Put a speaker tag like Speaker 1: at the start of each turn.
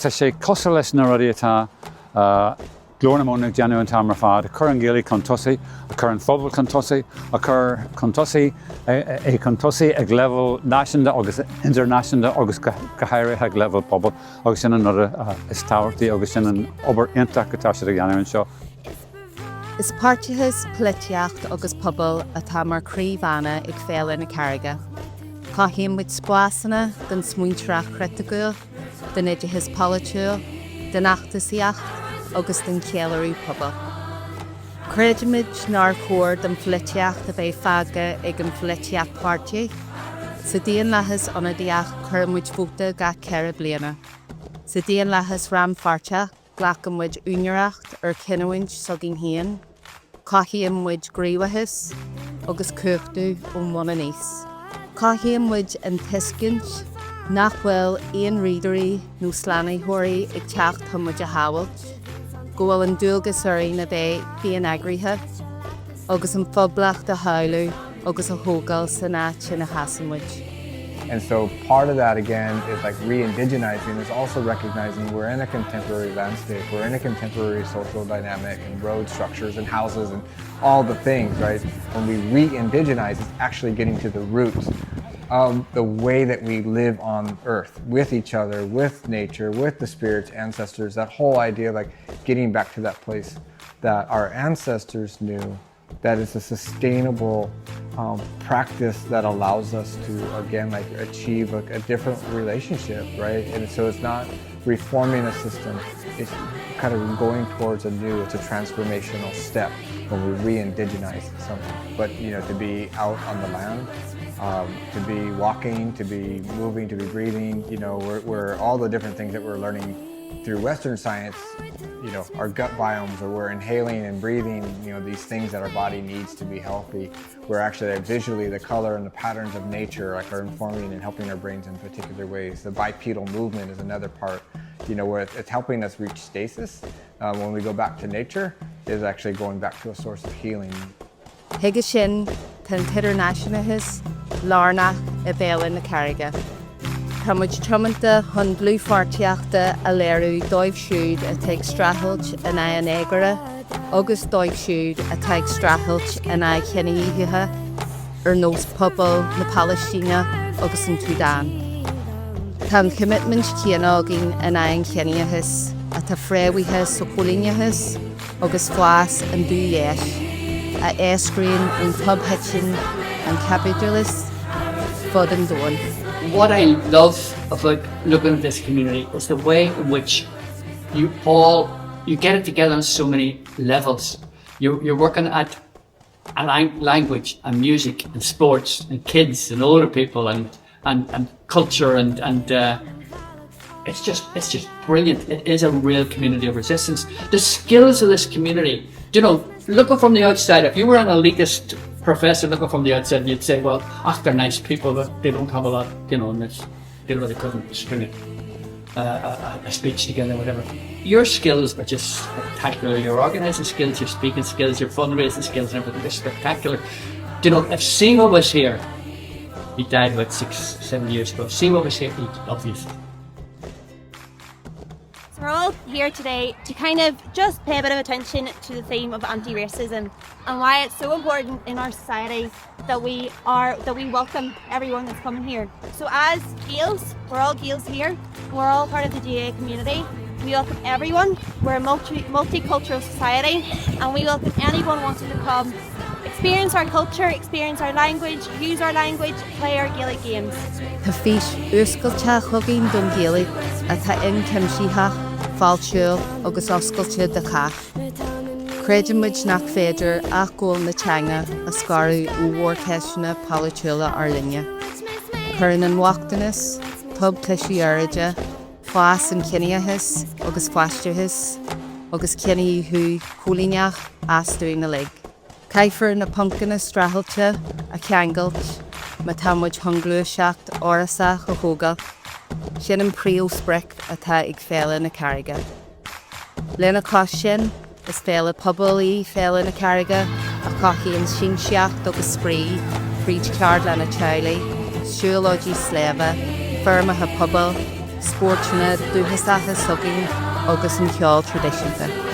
Speaker 1: Tá sé cosúil leis na rudaí atá Glór na Móna ag déanamh an t-am ar fad, ag cur an Ghaeilge chun tosaigh, ag cur an phobal chun tosaigh, ag cur chun tosaigh é chun tosaigh ag leibhéal náisiúnta agus idirnáisiúnta agus go háirithe ag leibhéal pobail agus sin an rud is tábhachtaí agus sin an obair iontach atá siad ag déanamh anseo.
Speaker 2: Is páirteachas, polaitíocht agus pobal atá mar chroí-mhana ag Féile na Carraige. Cothaíonn muid spásanna don smaointeoireacht chriticiúil, don oideachas polaitiúil, don fheachtasaíocht agus don cheiliúradh pobail. Creidimid nár chóir don pholaitíocht a bheith fágtha ag an pholaitíocht páirtí. Sa daonlathas ionadaíoch cuireann muid vóta gach 4 bliana. Sa daonlathas rannpháirteach, Glacann muid úinéireacht ar chinniúint s'againn féin, cothaíonn muid gníomhachas agus cumhachtú ón bhun aníos. Cothaíonn muid an tuiscint nach bhfuil aon riadóirí nó slánaitheoirí ag teacht chun muid a shábhailt, go bhfuil an dualgas orainn a bheith féin-eagraithe agus an phoblacht a shamhlú agus a thógáil san áit ina sheasann muid.
Speaker 3: And so part of that again is like re-indigenizing is also recognizing we're in a contemporary landscape, we're in a contemporary social dynamic and road structures and houses and all the things, right? When we re-indigenize, it's actually getting to the roots of the way that we live on earth with each other, with nature, with the spirits, ancestors, that whole idea of like getting back to that place that our ancestors knew that is a sustainable um, practice that allows us to again like achieve a, a different relationship right and so it's not reforming a system it's kind of going towards a new it's a transformational step when we re-indigenize something but you know to be out on the land um, to be walking to be moving to be breathing you know we're, we're all the different things that we're learning through Western science, you know, our gut biomes, or we're inhaling and breathing, you know, these things that our body needs to be healthy. We're actually like, visually the color and the patterns of nature like are informing and helping our brains in particular ways. The bipedal movement is another part, you know, where it's helping us reach stasis. Uh, when we go back to nature, is actually going back to a source of healing.
Speaker 2: Chuige sin, tá an t-idirnáisiúnachas lárnach i bhFéile na Carraige. Tá muid tiomanta chun dlúthpháirtíochta a léiriú dóibh siúd atá ag streachailt in aghaidh an éagóra agus dóibh siúd atá ag streachailt in aghaidh cinedhíothaithe ar nós pobal na Palaistíne agus an tSúdáin. Tá an choimitmint chéanna againn in aghaidh an chiníochais atá fréamhaithe sa choilíneachas, agus fás an dúghéis, a eascraíonn ón tobthitim an chaibidleachas fud an domhain.
Speaker 4: What I love about looking at this community is the way in which you all you get it together on so many levels. You're, you're working at a lang language and music and sports and kids and older people and and, and culture and and uh, it's just it's just brilliant. It is a real community of resistance. The skills of this community, you know, looking from the outside, if you were an elitist professor looking from the outside, you'd say, well, ach, they're nice people, but they don't have a lot, you know, and it's, they really couldn't string it, uh, a, a speech together, whatever. Your skills are just spectacular. Your organising skills, your speaking skills, your fundraising skills, and everything is spectacular. Do you know, if Simo was here, he died about six, seven years ago. Simo was here, he'd love you.
Speaker 5: So we're all here today to kind of just pay a bit of attention to the theme of anti-racism and why it's so important in our society that we are that we welcome everyone that's coming here. So as Gaels, we're all Gaels here, we're all part of the GAA community. We welcome everyone. We're a multi multicultural society and we welcome anyone wanting to come experience our culture, experience our language, use our language, play our Gaelic games.
Speaker 2: Tá fís fhuascailteach againn don Ghaeilge atá ionchuimsitheach, fáiltiúil agus oscailte do chách. Creideann muid nach féidir athghabháil na teanga a scaradh ó mhórcheisteanna polaitiúla ár linne. Cuireann an bochtanas, tobchliseadh aeráide, fás an chiníochais agus faisisteachais agus cinedhíothú coilíneach as dúinn uilig. Caithfear na poncanna streachailte a cheangailt má tá muid chun gluaiseacht fhorásach a thógáil. Sin an príomhsprioc atá ag Féile na Carraige. Lena chois sin, is féile pobail í Féile na Carraige a chothaíonn siamsaíocht agus spraoi fríd cheardlanna teaghlaigh, siúlóidí sléibhe, feirmeacha pobail. spóirteanna dúchasacha s'againn agus an ceol traidisiúnta.